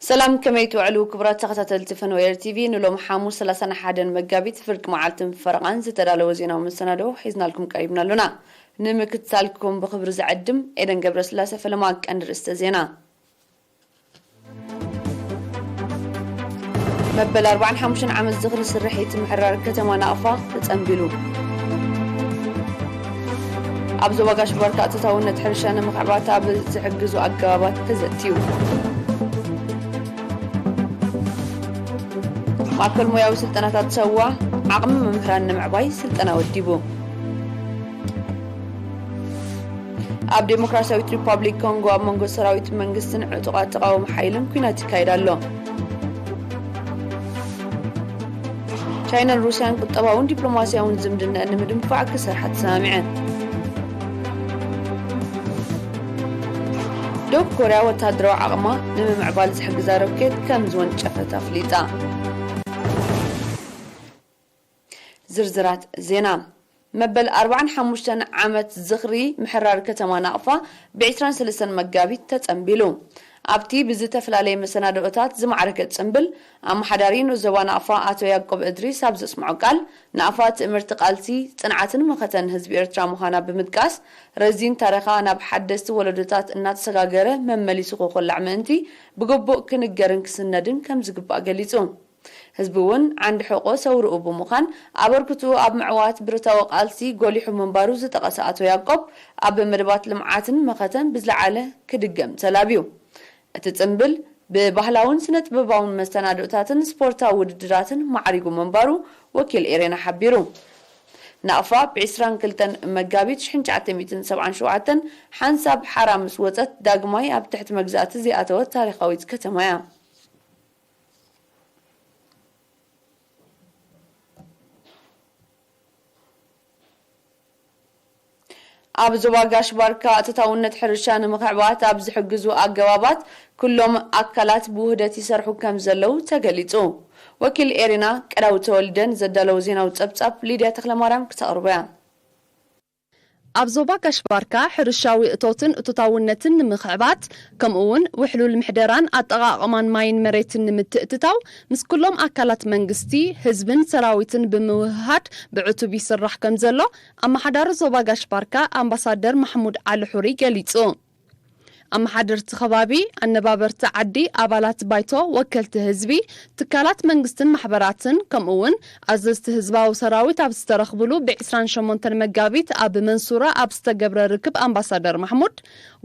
ሰላም፣ ከመይ ትውዕሉ ክቡራት ተኸታተልቲ ፈንወየር ቲቪ? ንሎም ሓሙስ ሰላሳን ሓደን መጋቢት ፍርቂ መዓልትን ፈረቓን ዝተዳለወ ዜናዊ መሰናዶ ሒዝናልኩም ቀሪብና ኣሎና። ንምክትታልኩም ብኽብሪ ዝዕድም ኤደን ገብረስላሴ። ፈለማ ቀንዲ ርእስተ ዜና። መበል ኣርባዓን ሓሙሽተን ዓመት ዝኽሪ ስርሒት ምሕራር ከተማ ናቕፋ ተጸንቢሉ። ኣብ ዞባ ጋሽ ባርካ ኣተታውነት ሕርሻ ንምኽዕባት ኣብ ዝሕግዙ ኣገባባት ተዘትዩ። ማእከል ሞያዊ ስልጠናታት ሰዋ ዓቕሚ መምህራን ንምዕባይ ስልጠና ወዲቡ። ኣብ ዴሞክራሲያዊት ሪፓብሊክ ኮንጎ ኣብ መንጎ ሰራዊት መንግስትን ዕጡቓት ተቓውሞ ሓይልን ኲናት ይካየድ ኣሎ። ቻይናን ሩስያን ቁጠባውን ዲፕሎማስያውን ዝምድናኣን ንምድንፋዕ ክሰርሓ ተሰማሚዐን። ደቡብ ኮርያ ወተሃደራዊ ዓቕማ ንምምዕባል ዝሕግዛ ሮኬት ከም ዝወንጨፈት ኣፍሊጣ። ዝርዝራት ዜና። መበል ኣርባዓን ሓሙሽተን ዓመት ዝኽሪ ምሕራር ከተማ ናቕፋ ብ ዕስራን ሰለስተን መጋቢት ተጸንቢሉ። ኣብቲ ብዝተፈላለየ መሰናድኦታት ዝማዕረገ ጽምብል፣ ኣመሓዳሪ ንኡስ ዞባ ናቕፋ ኣቶ ያዕቆብ እድሪስ ኣብ ዘስምዖ ቃል፣ ናቕፋ ትእምርቲ ቃልሲ፣ ጽንዓትን መኸተን ህዝቢ ኤርትራ ምዃና ብምጥቃስ፣ ረዚን ታሪኻ ናብ ሓደስቲ ወለዶታት እናተሰጋገረ መመሊሱ ክኹላዕ ምእንቲ ብግቡእ ክንገርን ክስነድን ከም ዝግባእ ገሊጹ። ህዝቢ እውን ዓንዲ ሕቖ ሰውርኡ ብምዃን፣ ኣበርክትኡ ኣብ ምዕዋት ብረታዊ ቃልሲ ጎሊሑ ምንባሩ ዝጠቐሰ ኣቶ ያዕቆብ፣ ኣብ መደባት ልምዓትን መኸተን ብዝለዓለ ክድገም ተላብዩ። እቲ ጽምብል ብባህላውን ስነ-ጥበባውን መሰናድኦታትን ስፖርታዊ ውድድራትን ማዕሪጉ ምንባሩ ወኪል ኤሬና ሓቢሩ። ናቕፋ ብ ዕስራን ክልተን መጋቢት ሽሕን ትሽዓተ ሚእትን ሰብዓን ሸውዓተን ሓንሳብ ሓራ ምስ ወጸት፣ ዳግማይ ኣብ ትሕቲ መግዛእቲ ዘይኣተወት ታሪኻዊት ከተማ እያ። ኣብ ዞባ ጋሽ ባርካ ኣተታውነት ሕርሻ ንምኽዕባት ኣብ ዝሕግዙ ኣገባባት ኩሎም ኣካላት ብውህደት ይሰርሑ ከም ዘለዉ ተገሊጹ። ወኪል ኤሪና ቀዳው ተወልደ ንዘዳለዎ ዜናዊ ጸብጻብ ሊድያ ተኽለማርያም ክተቕርቦ እያ። ኣብ ዞባ ጋሽ ባርካ ሕርሻዊ እቶትን እቶታውነትን ንምኽዕባት፣ ከምኡ እውን ውሕሉል ምሕደራን ኣጠቓቕማን ማይን መሬትን ንምትእትታው፣ ምስ ኩሎም ኣካላት መንግስቲ፣ ህዝብን ሰራዊትን ብምውህሃድ ብዕቱብ ይስራሕ ከም ዘሎ፣ ኣመሓዳሪ ዞባ ጋሽ ባርካ ኣምባሳደር ማሕሙድ ዓሊ ሑሪ ገሊጹ። ኣመሓደርቲ ከባቢ፣ ኣነባበርቲ ዓዲ፣ ኣባላት ባይቶ፣ ወከልቲ ህዝቢ፣ ትካላት መንግስትን ማሕበራትን፣ ከምኡ እውን ኣዘዝቲ ህዝባዊ ሰራዊት ኣብ ዝተረኽብሉ፣ ብ ዕስራን ሸሞንተን መጋቢት ኣብ መንሱራ ኣብ ዝተገብረ ርክብ ኣምባሳደር ማሕሙድ፣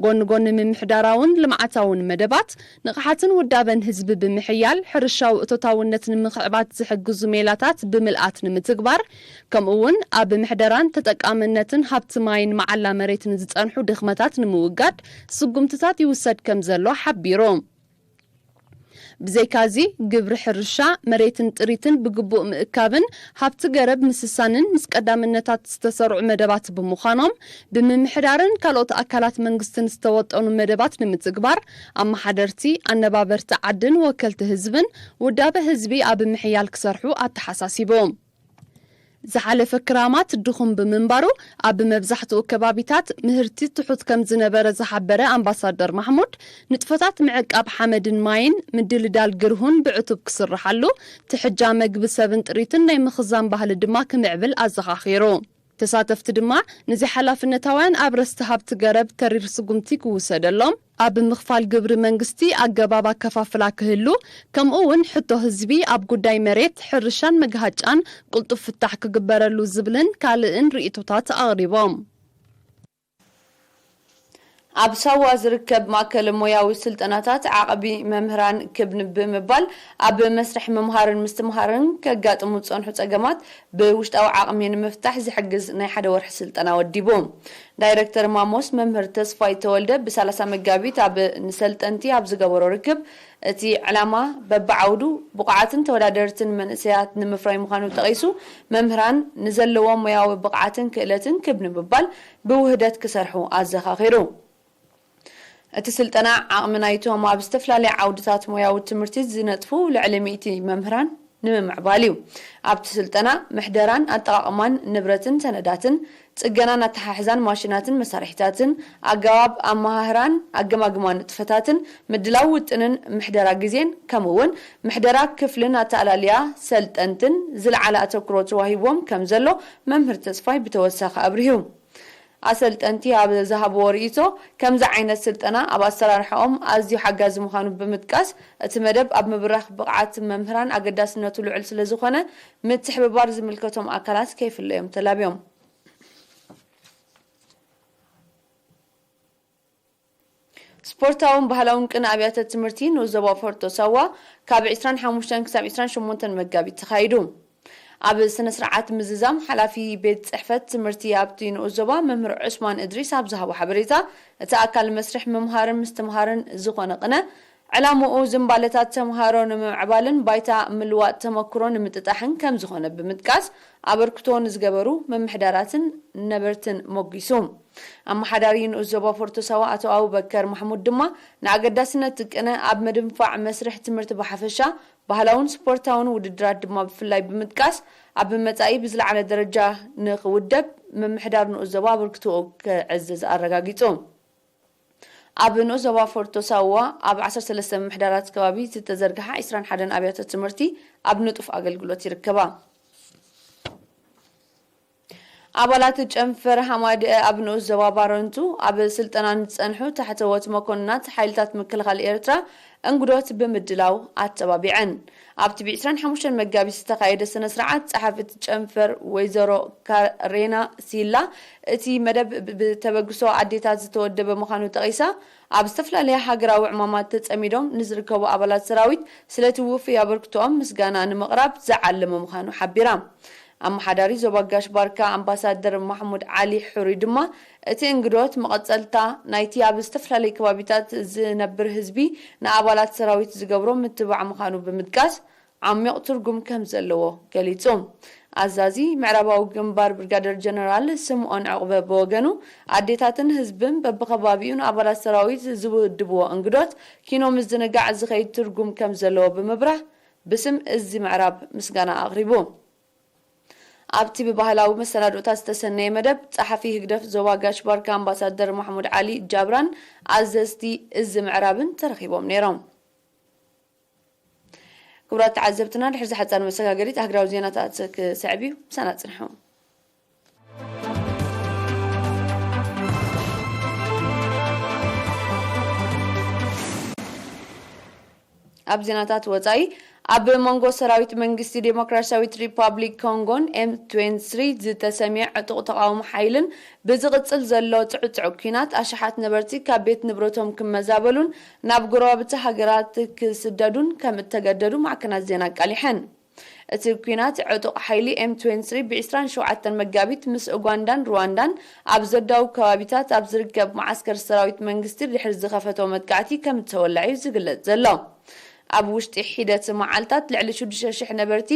ጎኒ ጎኒ ምምሕዳራውን ልምዓታውን መደባት፣ ንቕሓትን ውዳበን ህዝቢ ብምሕያል፣ ሕርሻዊ እቶታውነት ንምኽዕባት ዝሕግዙ ሜላታት ብምልኣት ንምትግባር፣ ከምኡ እውን ኣብ ምሕደራን ተጠቃምነትን ሃብቲ ማይን መዓላ መሬትን ዝጸንሑ ድኽመታት ንምውጋድ ስጉምትታት ይውሰድ ከም ዘሎ ሓቢሩ። ብዘይካዚ፣ ግብሪ ሕርሻ፣ መሬትን ጥሪትን ብግቡእ ምእካብን ሃብቲ ገረብ ምስሳንን ምስ ቀዳምነታት ዝተሰርዑ መደባት ብምዃኖም፣ ብምምሕዳርን ካልኦት ኣካላት መንግስትን ዝተወጠኑ መደባት ንምትግባር፣ ኣመሓደርቲ፣ ኣነባበርቲ ዓድን ወከልቲ ህዝብን ውዳበ ህዝቢ ኣብ ምሕያል ክሰርሑ ኣተሓሳሲቡ። ዝሓለፈ ክራማት ድኹም ብምንባሩ፣ ኣብ መብዛሕትኡ ከባቢታት ምህርቲ ትሑት ከም ዝነበረ ዝሓበረ ኣምባሳደር ማሕሙድ፣ ንጥፈታት ምዕቃብ ሓመድን ማይን፣ ምድልዳል ግርሁን ብዕቱብ ክስርሓሉ፣ ትሕጃ መግቢ ሰብን ጥሪትን ናይ ምኽዛን ባህሊ ድማ ክምዕብል ኣዘኻኺሩ። ተሳተፍቲ ድማ፣ ንዘይሓላፍነታውያን ኣብረስቲ ሃብቲ ገረብ ተሪር ስጉምቲ ክውሰደሎም፣ ኣብ ምኽፋል ግብሪ መንግስቲ ኣገባብ ኣከፋፍላ ክህሉ፣ ከምኡ እውን ሕቶ ህዝቢ ኣብ ጉዳይ መሬት፣ ሕርሻን መግሃጫን ቅልጡፍ ፍታሕ ክግበረሉ ዝብልን ካልእን ርእይቶታት ኣቕሪቦም። ኣብ ሳዋ ዝርከብ ማእከል ሞያዊ ስልጠናታት ዓቕሚ መምህራን ክብ ብምባል፣ ኣብ መስርሕ ምምሃርን ምስትምሃርን ከጋጥሙ ዝጸንሑ ጸገማት ብውሽጣዊ ዓቕሚ ንምፍታሕ ዝሕግዝ ናይ ሓደ ወርሒ ስልጠና ወዲቡ። ዳይረክተር ማሞስ መምህር ተስፋይ ተወልደ ብሰላሳ መጋቢት ኣብ ንሰልጠንቲ ኣብ ዝገበሮ ርክብ፣ እቲ ዕላማ በብዓውዱ ብቑዓትን ተወዳደርትን መንእሰያት ንምፍራይ ምዃኑ ጠቒሱ፣ መምህራን ንዘለዎም ሞያዊ ብቕዓትን ክእለትን ክብ ንምባል ብውህደት ክሰርሑ ኣዘኻኺሩ። እቲ ስልጠና ዓቕሚ ናይቶም ኣብ ዝተፈላለየ ዓውድታት ሞያዊ ትምህርቲ ዝነጥፉ ልዕሊ ሚእቲ መምህራን ንምምዕባል እዩ። ኣብቲ ስልጠና ምሕደራን ኣጠቓቕማን ንብረትን ሰነዳትን፣ ጽገናን ኣተሓሕዛን ማሽናትን መሳርሒታትን፣ ኣገባብ ኣመሃህራን ኣገማግማ ንጥፈታትን፣ ምድላው ውጥንን ምሕደራ ግዜን፣ ከምኡ እውን ምሕደራ ክፍልን ኣተኣላልያ ሰልጠንትን ዝለዓለ ኣተኩሮ ተዋሂብዎም ከም ዘሎ መምህር ተስፋይ ብተወሳኺ ኣብሪሁ። ኣሰልጠንቲ ኣብ ዝሃብዎ ርእይቶ፣ ከምዚ ዓይነት ስልጠና ኣብ ኣሰራርሓኦም ኣዝዩ ሓጋዚ ምዃኑ ብምጥቃስ፣ እቲ መደብ ኣብ ምብራኽ ብቕዓት መምህራን ኣገዳስነቱ ልዑል ስለዝኾነ፣ ምትሕብባር ዝምልከቶም ኣካላት ከይፍለዮም ተላብዮም። ስፖርታውን ባህላውን ቅነ ኣብያተ ትምህርቲ ንኡስ ዞባ ፎርቶ ሳዋ ካብ ዕስራን ሓሙሽተን ክሳብ ዕስራን ሸሞንተን መጋቢት ተኻይዱ። ኣብ ስነ ስርዓት ምዝዛም ሓላፊ ቤት ጽሕፈት ትምህርቲ ኣብቲ ንኡስ ዞባ መምህር ዑስማን እድሪስ ኣብ ዝሃቦ ሓበሬታ፣ እቲ ኣካል መስርሕ ምምሃርን ምስትምሃርን ዝኾነ ቅነ፣ ዕላምኡ ዝንባለታት ተምሃሮ ንምምዕባልን ባይታ ምልዋጥ ተመክሮ ንምጥጣሕን ከም ዝኾነ ብምጥቃስ፣ ኣበርክቶ ንዝገበሩ ምምሕዳራትን ነበርትን ሞጊሱ። ኣመሓዳሪ ንኡስ ዞባ ፎርቶ ሳዋ ኣቶ ኣቡበከር ማሕሙድ ድማ፣ ንኣገዳስነት ቅነ ኣብ ምድንፋዕ መስርሕ ትምህርቲ ብሓፈሻ፣ ባህላውን ስፖርታውን ውድድራት ድማ ብፍላይ ብምጥቃስ፣ ኣብ መጻኢ ብዝለዓለ ደረጃ ንኽውደብ ምምሕዳር ንኡስ ዞባ ኣበርክትኡ ክዕዝዝ ኣረጋጊጹ። ኣብ ንኡስ ዞባ ፎርቶ ሳዋ ኣብ ዓሰርተ ሰለስተ ምምሕዳራት ከባቢ ዝተዘርግሓ ዕስራን ሓደን ኣብያተ ትምህርቲ ኣብ ንጡፍ ኣገልግሎት ይርከባ። ኣባላት ጨንፈር ሃማድኤ ኣብ ንኡስ ዞባ ባረንቱ ኣብ ስልጠና ንዝጸንሑ ታሕተዎት መኮንናት ሓይልታት ምክልኻል ኤርትራ እንግዶት ብምድላው ኣተባቢዐን። ኣብቲ ብ ዕስራን ሓሙሽተን መጋቢት ዝተኻየደ ስነ ስርዓት፣ ጸሓፊት ጨንፈር ወይዘሮ ካሬና ሲላ፣ እቲ መደብ ብ-፣ ብተበግሶ ኣዴታት ዝተወደበ ምዃኑ ጠቒሳ፣ ኣብ ዝተፈላለያ ሃገራዊ ዕማማት ተጸሚዶም ንዝርከቡ ኣባላት ሰራዊት ስለቲ ውፉይ ኣበርክቶኦም ምስጋና ንምቕራብ ዝዓለመ ምዃኑ ሓቢራ። ኣመሓዳሪ ዞባ ጋሽ ባርካ ኣምባሳደር ማሕሙድ ዓሊ ሕሩይ ድማ፣ እቲ እንግዶት መቐጸልታ ናይቲ ኣብ ዝተፈላለዩ ከባቢታት ዝነብር ህዝቢ ንኣባላት ሰራዊት ዝገብሮ ምትባዕ ምዃኑ ብምጥቃስ፣ ዓሚቕ ትርጉም ከም ዘለዎ ገሊጹ። ኣዛዚ ምዕራባዊ ግንባር ብርጋደር ጀነራል ስምኦን ዕቑበ ብወገኑ፣ ኣዴታትን ህዝብን በብኸባቢኡ ንኣባላት ሰራዊት ዝውድብዎ እንግዶት ኪኖ ምዝንጋዕ ዝኸይድ ትርጉም ከም ዘለዎ ብምብራህ፣ ብስም እዚ ምዕራብ ምስጋና ኣቕሪቡ። ኣብቲ ብባህላዊ መሰናድኦታት ዝተሰነየ መደብ፣ ጸሓፊ ህግደፍ ዞባ ጋሽ ባርካ ኣምባሳደር ማሕሙድ ዓሊ ጃብራን ኣዘዝቲ እዚ ምዕራብን ተረኺቦም ነይሮም። ክቡራት ተዓዘብትና፣ ድሕሪ ዝሓጻር መሰጋገሪት ኣህግራዊ ዜናታት ክስዕብ እዩ። ምሳና ጽንሑ። ኣብ ዜናታት ወጻኢ፣ ኣብ መንጎ ሰራዊት መንግስቲ ዴሞክራሲያዊት ሪፓብሊክ ኮንጎን ኤም ትዌንቲ ስሪ ዝተሰምየ ዕጡቕ ተቓውሞ ሓይልን ብዝቕጽል ዘሎ ጽዕጹዕ ኲናት፣ ኣሽሓት ነበርቲ ካብ ቤት ንብረቶም ክመዛበሉን ናብ ጎረባብቲ ሃገራት ክስደዱን ከም እተገደዱ ማዕከናት ዜና ኣቃሊሐን። እቲ ኲናት ዕጡቕ ሓይሊ ኤም ትዌንቲ ስሪ ብ ዕስራን ሸውዓተን መጋቢት ምስ ኡጋንዳን ሩዋንዳን ኣብ ዘዳውብ ከባቢታት ኣብ ዝርከብ መዓስከር ሰራዊት መንግስቲ ድሕሪ ዝኸፈቶ መጥቃዕቲ ከም እተወልዐ እዩ ዝግለጽ ዘሎ። ኣብ ውሽጢ ሒደት መዓልታት ልዕሊ ሽዱሽተ ሽሕ ነበርቲ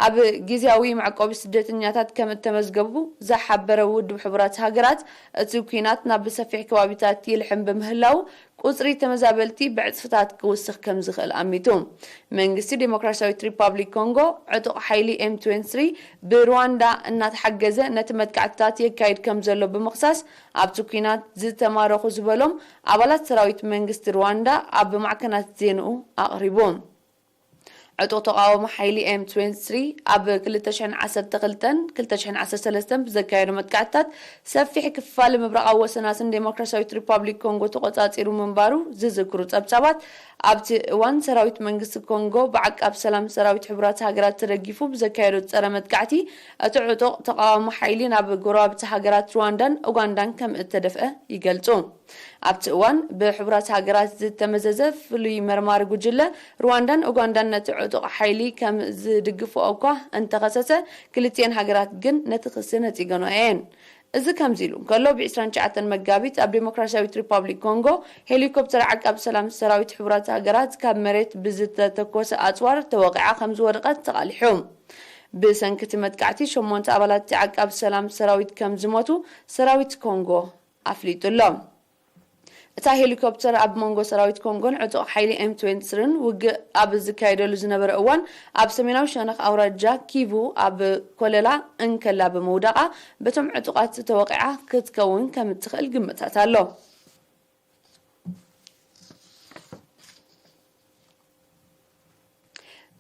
ኣብ ግዝያዊ መዕቆቢ ስደተኛታት ከም እተመዝገቡ ዝሓበረ ውድብ ሕቡራት ሃገራት፣ እቲ ኲናት ናብ ሰፊሕ ከባቢታት ይልሕም ብምህላው፣ ቁጽሪ ተመዛበልቲ ብዕጽፍታት ክውስኽ ከም ዝኽእል ኣሚቱ። መንግስቲ ዴሞክራሲያዊት ሪፓብሊክ ኮንጎ፣ ዕጡቕ ሓይሊ ኤም ትዌንቲ ስሪ ብሩዋንዳ እናተሓገዘ ነቲ መጥቃዕትታት የካይድ ከም ዘሎ ብምኽሳስ፣ ኣብቲ ኲናት ዝተማረኹ ዝበሎም ኣባላት ሰራዊት መንግስቲ ሩዋንዳ ኣብ ማዕከናት ዜንኡ ኣቕሪቡ። ዕጡቕ ተቓውሞ ሓይሊ ኤም ትዌንቲ ስሪ ኣብ ክልተ ሽሕን ዓሰርተ ክልተን ክልተ ሽሕን ዓሰርተ ሰለስተን ብዘካየዶ መጥቃዕትታት ሰፊሕ ክፋል ምብራቓዊ ወሰናስን ዴሞክራሲያዊት ሪፓብሊክ ኮንጎ ተቖጻጺሩ ምንባሩ ዝዝክሩ ጸብጻባት፣ ኣብቲ እዋን ሰራዊት መንግስቲ ኮንጎ ብዓቃብ ሰላም ሰራዊት ሕቡራት ሃገራት ተደጊፉ ብዘካየዶ ጸረ መጥቃዕቲ፣ እቲ ዕጡቕ ተቓዋሚ ሓይሊ ናብ ጎረባብቲ ሃገራት ሩዋንዳን ኡጋንዳን ከም እተደፍአ ይገልጹ። ኣብቲ እዋን ብሕቡራት ሃገራት ዝተመዘዘ ፍሉይ መርማሪ ጉጅለ፣ ሩዋንዳን ኡጋንዳን ነቲ ዕጡቕ ሓይሊ ከም ዝድግፍኦ እኳ እንተኸሰሰ፣ ክልቲኤን ሃገራት ግን ነቲ ክሲ ነጺገንኦ እየን። እዚ ከምዚ ኢሉ እንከሎ፣ ብ ዕስራን ትሽዓተን መጋቢት ኣብ ዴሞክራሲያዊት ሪፓብሊክ ኮንጎ ሄሊኮፕተር ዓቃብ ሰላም ሰራዊት ሕቡራት ሃገራት ካብ መሬት ብዝተተኮሰ ኣጽዋር ተወቒዓ ከም ዝወደቐት ተቓሊሑ። ብሰንኪ እቲ መጥቃዕቲ ሸሞንተ ኣባላት እቲ ዓቃብ ሰላም ሰራዊት ከም ዝሞቱ ሰራዊት ኮንጎ ኣፍሊጡ ኣሎ። እታ ሄሊኮፕተር ኣብ መንጎ ሰራዊት ኮንጎን ዕጡቕ ሓይሊ ኤም ትዌንቲ ስሪን ውግእ ኣብ ዝካየደሉ ዝነበረ እዋን፣ ኣብ ሰሜናዊ ሸነኽ ኣውራጃ ኪቩ ኣብ ኮለላ እንከላ ብምውዳቓ፣ በቶም ዕጡቓት ተወቒዓ ክትከውን ከም እትኽእል ግምታት ኣሎ።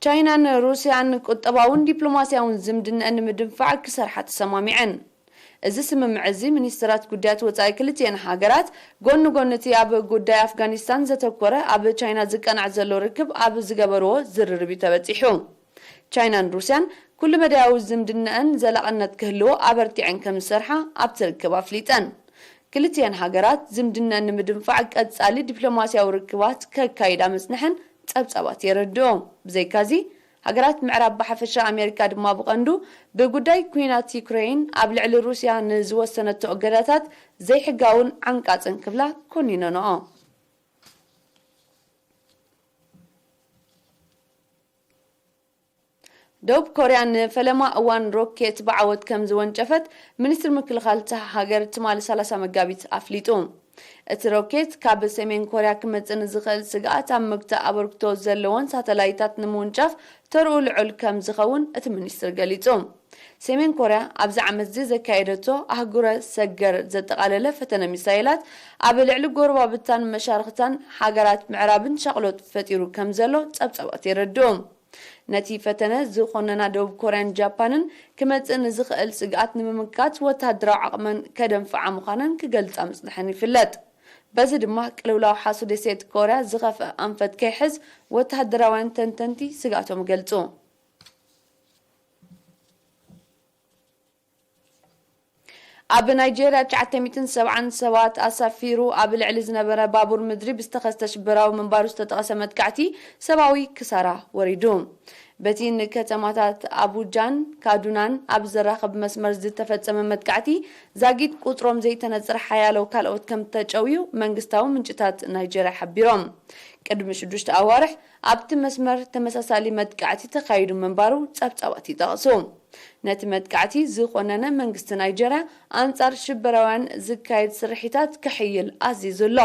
ቻይናን ሩስያን ቁጠባውን ዲፕሎማስያውን ዝምድነአን ንምድንፋዕ ክሰርሓ ተሰማሚዐን። እዚ ስምምዕ እዚ፣ ሚኒስትራት ጉዳያት ወጻኢ ክልቲኤን ሃገራት፣ ጎኒ ጎኒ እቲ ኣብ ጉዳይ ኣፍጋኒስታን ዘተኮረ፣ ኣብ ቻይና ዝቀናዕ ዘሎ ርክብ ኣብ ዝገበርዎ ዝርርብ እዩ ተበጺሑ። ቻይናን ሩስያን ኩሉ መዳያዊ ዝምድነአን ዘላቕነት ክህልዎ ኣበርቲዐን ከም ዝሰርሓ ኣብቲ ርክብ ኣፍሊጠን። ክልቲኤን ሃገራት ዝምድነአን ንምድንፋዕ ቀጻሊ ዲፕሎማስያዊ ርክባት ከካይዳ ምጽንሐን ጸብጻባት የረድኡ። ብዘይካዚ፣ ሃገራት ምዕራብ ብሓፈሻ፣ ኣሜሪካ ድማ ብቐንዱ፣ ብጉዳይ ኲናት ዩክረይን ኣብ ልዕሊ ሩስያ ንዝወሰነቶ እገዳታት ዘይሕጋውን ዓንቃጽን ክብላ ኮኒነንኦ። ደቡብ ኮርያ ንፈለማ እዋን ሮኬት ብዓወት ከም ዝወንጨፈት ሚኒስትሪ ምክልኻል እታ ሃገር ትማሊ ሰላሳ መጋቢት ኣፍሊጡ። እቲ ሮኬት፣ ካብ ሰሜን ኮርያ ክመጽእ ንዝኽእል ስግኣት ኣብ ምግታእ ኣበርክቶ ዘለወን ሳተላይታት ንምውንጫፍ ተርኡ ልዑል ከም ዝኸውን እቲ ሚኒስትሪ ገሊጹ። ሰሜን ኮርያ ኣብዚ ዓመት እዚ ዘካየደቶ ኣህጉረ ሰገር ዘጠቓለለ ፈተነ ሚሳይላት፣ ኣብ ልዕሊ ጎረባብታን መሻርኽታን ሃገራት ምዕራብን ሻቕሎት ፈጢሩ ከም ዘሎ ጸብጻባት የረድኡ። ነቲ ፈተነ ዝኾነና ደቡብ ኮርያን ጃፓንን፣ ክመጽእ ንዝኽእል ስግኣት ንምምካት ወተሃደራዊ ዓቕመን ከደንፍዓ ምዃነን ክገልጻ ምጽንሐን ይፍለጥ። በዚ ድማ፣ ቅልውላው ሓሱ ደሴት ኮርያ ዝኸፍአ ኣንፈት ከይሕዝ ወተሃደራውያን ተንተንቲ ስግኣቶም ይገልጹ። ኣብ ናይጄርያ፣ ትሽዓተ ሚእትን ሰብዓን ሰባት ኣሳፊሩ ኣብ ልዕሊ ዝነበረ ባቡር ምድሪ ብዝተኸስተ ሽበራዊ ምንባሩ ዝተጠቐሰ መጥቃዕቲ፣ ሰብኣዊ ክሳራ ወሪዱ። በቲ ንከተማታት ኣቡጃን ካዱናን ኣብ ዘራኽብ መስመር ዝተፈጸመ መጥቃዕቲ፣ ዛጊት ቁጽሮም ዘይተነጽረ ሓያሎ ካልኦት ከም ተጨውዩ መንግስታዊ ምንጭታት ናይጄርያ ሓቢሮም። ቅድሚ ሽዱሽተ ኣዋርሕ፣ ኣብቲ መስመር ተመሳሳሊ መጥቃዕቲ ተኻይዱ ምንባሩ ጸብጻባት ይጠቕሱ። ነቲ መጥቃዕቲ ዝኾነነ መንግስቲ ናይጀርያ፣ ኣንጻር ሽበራውያን ዝካየድ ስርሒታት ከሕይል ኣዚዙ ኣሎ።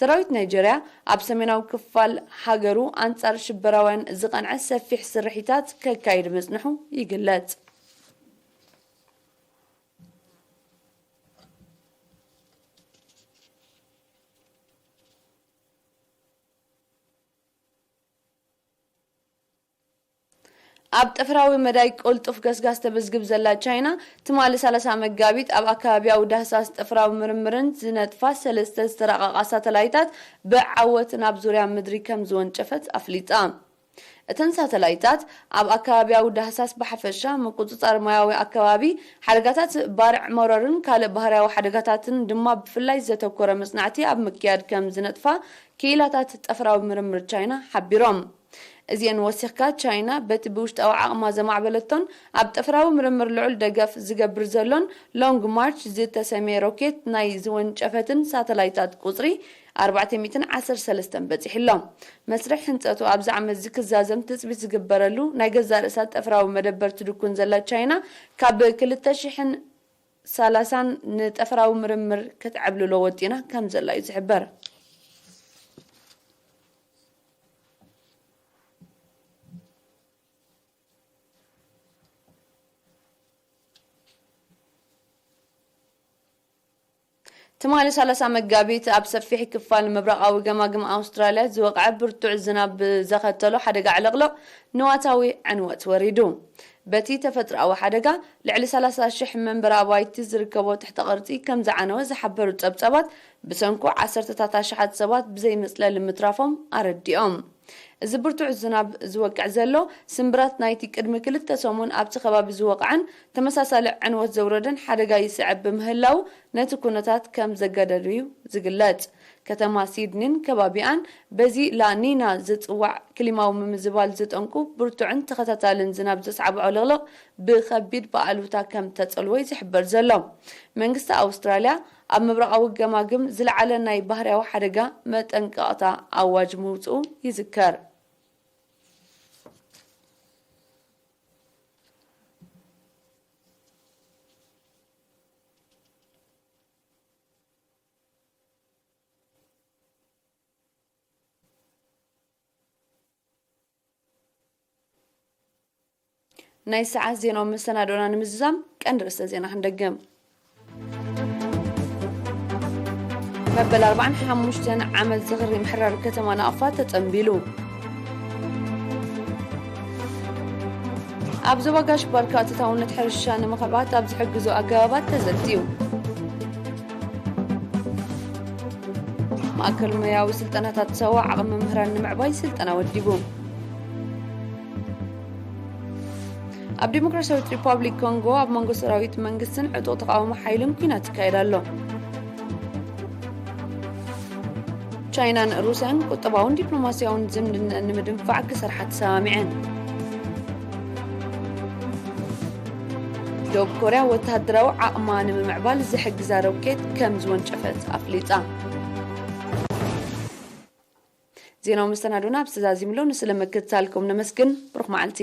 ሰራዊት ናይጀርያ፣ ኣብ ሰሜናዊ ክፋል ሃገሩ ኣንጻር ሽበራውያን ዝቐንዐ ሰፊሕ ስርሒታት ከካይድ ምጽንሑ ይግለጽ። ኣብ ጠፈራዊ መዳይ ቅልጡፍ ገስጋስ ተመዝግብ ዘላ ቻይና፣ ትማሊ ሰላሳ መጋቢት ኣብ ኣከባቢያዊ ዳህሳስ ጠፈራዊ ምርምርን ዝነጥፋ ሰለስተ ዝተራቐቓ ሳተላይታት ብዓወት ናብ ዙርያ ምድሪ ከም ዝወንጨፈት ኣፍሊጣ። እተን ሳተላይታት፣ ኣብ ኣከባቢያዊ ዳህሳስ ብሓፈሻ፣ ምቁጽጻር ማያዊ ኣከባቢ፣ ሓደጋታት ባርዕ መሮርን ካልእ ባህርያዊ ሓደጋታትን ድማ ብፍላይ ዘተኮረ መጽናዕቲ ኣብ ምክያድ ከም ዝነጥፋ ክኢላታት ጠፈራዊ ምርምር ቻይና ሓቢሮም። እዚኤን ወሲኽካ፣ ቻይና በቲ ብውሽጣዊ ዓቕማ ዘማዕበለቶን ኣብ ጠፈራዊ ምርምር ልዑል ደገፍ ዝገብር ዘሎን ሎንግ ማርች ዝተሰምየ ሮኬት ናይ ዝወንጨፈትን ሳተላይታት ቁጽሪ ኣርባዕተ ሚእትን ዓሰርተ ሰለስተን በጺሑ ኣሎ። መስርሕ ህንጸቱ ኣብዚ ዓመት እዚ ክዛዘም ትጽቢት ዝግበረሉ ናይ ገዛእ ርእሳ ጠፈራዊ መደበር ትድኩን ዘላ ቻይና፣ ካብ ክልተ ሽሕን ሰላሳን ንጠፈራዊ ምርምር ክትዕብልሎ ወጢና ከም ዘላ እዩ ዝሕበር። ትማሊ ሰላሳ መጋቢት፣ ኣብ ሰፊሕ ክፋል ምብራቓዊ ገማግም ኣውስትራልያ ዝወቕዐ ብርቱዕ ዝናብ ብዘኸተሎ ሓደጋ ዕልቕልቕ፣ ንዋታዊ ዕንወት ወሪዱ። በቲ ተፈጥሮኣዊ ሓደጋ፣ ልዕሊ ሰላሳ ሽሕ መንበሪ ኣባይቲ ዝርከቦ ትሕተ ቅርጺ ከም ዝዓነወ ዝሓበሩ ጸብጻባት፣ ብሰንኩ ዓሰርተታት ኣሽሓት ሰባት ብዘይ መጽለሊ ምትራፎም ኣረዲኦም። እዚ ብርቱዕ ዝናብ ዝወቅዕ ዘሎ፣ ስምብራት ናይቲ ቅድሚ ክልተ ሰሙን ኣብቲ ከባቢ ዝወቕዐን ተመሳሳሊ ዕንወት ዘውረደን ሓደጋ ይስዕብ ብምህላው፣ ነቲ ኩነታት ከም ዘገደዱ እዩ ዝግለጽ። ከተማ ሲድኒን ከባቢኣን፣ በዚ ላኒና ዝጽዋዕ ክሊማዊ ምምዝባል ዝጠንቁ ብርቱዕን ተኸታታልን ዝናብ ዘስዓቦ ዕልቕልቕ፣ ብኸቢድ ብኣሉታ ከም ተጸልዎ እዩ ዝሕበር ዘሎ። መንግስቲ ኣውስትራልያ፣ ኣብ ምብራቓዊ ገማግም ዝለዓለ ናይ ባህርያዊ ሓደጋ መጠንቀቕታ ኣዋጅ ምውጽኡ ይዝከር። ናይ ሰዓት ዜናዊ መሰናዶና ንምዝዛም ቀንዲ ርእሰ ዜና ክንደግም። መበል ኣርባዓን ሓሙሽተን ዓመት ዝኽሪ ምሕራር ከተማ ናቕፋ ተጸንቢሉ። ኣብ ዞባ ጋሽ ባርካ ኣተታውነት ሕርሻ ንምኽዕባት ኣብ ዝሕግዙ ኣገባባት ተዘትዩ። ማእከል ሞያዊ ስልጠናታት ሳዋ ዓቕሚ መምህራን ንምዕባይ ስልጠና ወዲቡ። ኣብ ዲሞክራሲያዊት ሪፓብሊክ ኮንጎ ኣብ መንጎ ሰራዊት መንግስትን ዕጡቕ ተቓውሞ ሓይልን ኲናት ይካየድ ኣሎ። ቻይናን ሩስያን ቁጠባውን ዲፕሎማስያውን ዝምድነን ንምድንፋዕ ክሰርሓ ተሰማሚዐን። ደቡብ ኮርያ ወተሃደራዊ ዓቕማ ንምምዕባል ዝሕግዛ ሮኬት ከም ዝወንጨፈት ኣፍሊጣ። ዜናዊ መሰናዶና ኣብ ዝተዛዚምሎ ንስለ ምክትታልኩም ነመስግን። ብሩኽ መዓልቲ።